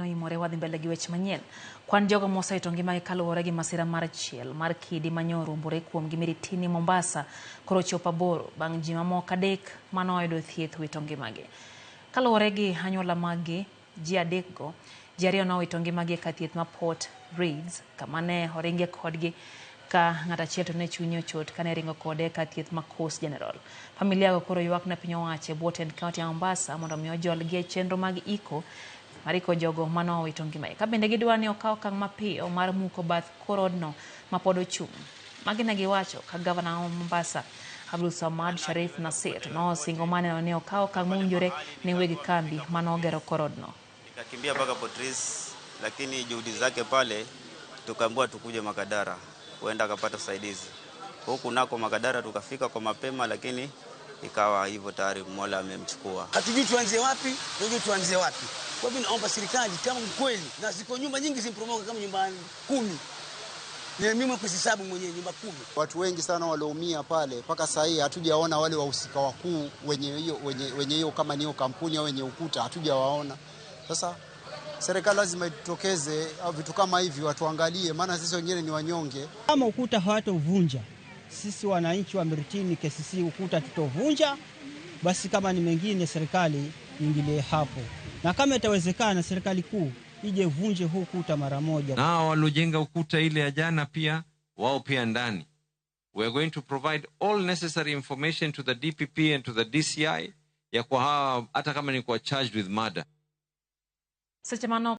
Oimore wadhi mbele gi weche manyien. Kwan jogo mosewito ngimagi kaluwore gi masira mar chiel mar kidi manyo oruombore kuomgi Miritini Mombasa koro ochopo 8 bang' ji mamoko 3 mane oyudo thieth wito ngimagi. Kaluwore gi anyuola maggi, ji 3 go, ji 2 nowito ngimagi e kar thieth ma Port Reitz kama ne oringe kodgi ka ng'at achiel to ne chunye ochot kane iringo kode e kar thieth ma Coast General. Familia go koro ywak ne piny owacho e bwo tend kaunti ya Mombasa mondo mi ojolgi e chenro mag iko mar iko jogo mane owito ngimagi. Ka bende gidwa ni okaw okang' mapiyo mar muko bath kor odno mapod ochung'. Magi ne giwacho ka gavana ma Mombasa Abdul Samad Sharif Nasir nosingo maneno ni okaw okang' mowinjore ne weg kambi mane ogero kor odno. Nikakimbia mpaka Port Reitz, lakini juhudi zake pale tukaambiwa tukuje Makadara, huenda akapata usaidizi. Huku nako Makadara tukafika kwa mapema, lakini ikawa hivyo tayari Mola amemchukua. Hatujui tuanzie wapi, hatujui tuanzie wapi. Kwa hivyo naomba serikali kama mkweli, na ziko nyumba nyingi zimporomoka kama nyumba 10. Ni mimi kuzihesabu mwenyewe nyumba 10. Watu wengi sana walioumia pale mpaka sasa hii hatujaona wale wahusika wakuu wenye hiyo kama niyo kampuni au wenye ukuta hatujawaona. Sasa serikali lazima itokeze au vitu kama hivi watuangalie, maana sisi wengine ni wanyonge. Kama ukuta hawatovunja, sisi wananchi wa Miritini KCC ukuta tutovunja, basi kama ni mengine serikali ingilie hapo, na kama itawezekana serikali kuu ije vunje huu ukuta mara moja. Na hao waliojenga ukuta ile ya jana pia wao pia ndani. We are going to provide all necessary information to the DPP and to the DCI ya kwa hawa hata kama ni kwa charged with murder. Seche mano